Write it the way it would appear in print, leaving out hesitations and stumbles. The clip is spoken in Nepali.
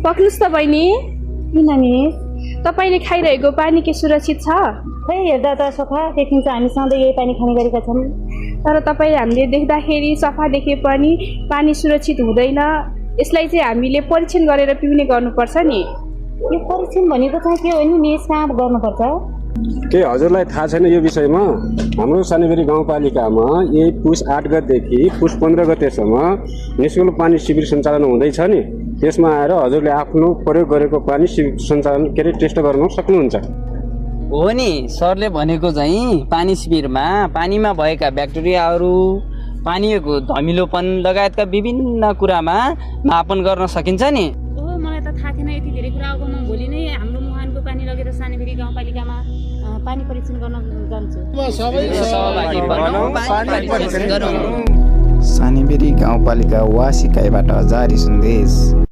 पक्नुस् त बहिनी। किन नि? तपाईले खाइरहेको पानी के सुरक्षित छ? खै हेर्दा त सफा देखिन्छ, हामी सधैँ यही पानी खाने गरेका छौँ। तर तपाईँ हामीले देख्दाखेरि सफा देखे पनि पानी सुरक्षित हुँदैन। यसलाई चाहिँ हामीले परीक्षण गरेर पिउने गर्नुपर्छ नि। यो परीक्षण भनेको चाहिँ के हो नि मिस, कहाँ गर्नुपर्छ? के हजुरलाई थाहा छैन यो विषयमा? हाम्रो सानीबेरी गाउँपालिकामा यही पुस 8 गतेदेखि पुस 15 गतेसम्म निःशुल्क पानी शिविर सञ्चालन हुँदैछ नि। त्यसमा आएर हजुरले आफ्नो प्रयोग गरेको पानी सञ्चालन टेस्ट गर्न सक्नुहुन्छ। हो नि, सरले भनेको चाहिँ पानी शिविरमा पानीमा भएका ब्याक्टेरियाहरू, पानीको धमिलोपन लगायतका विभिन्न कुरामा मापन गर्न सकिन्छ नि। ओहो, मलाई त थाहा थिएन यति धेरै कुरा। अब म भोलि नै हाम्रो मुहानको पानी लगेर सानीबेरी गाउँपालिकामा पानी परीक्षण गर्न जान्छु। सानीबेरी गाउँपालिका वासिकाइबाट जारी सन्देश।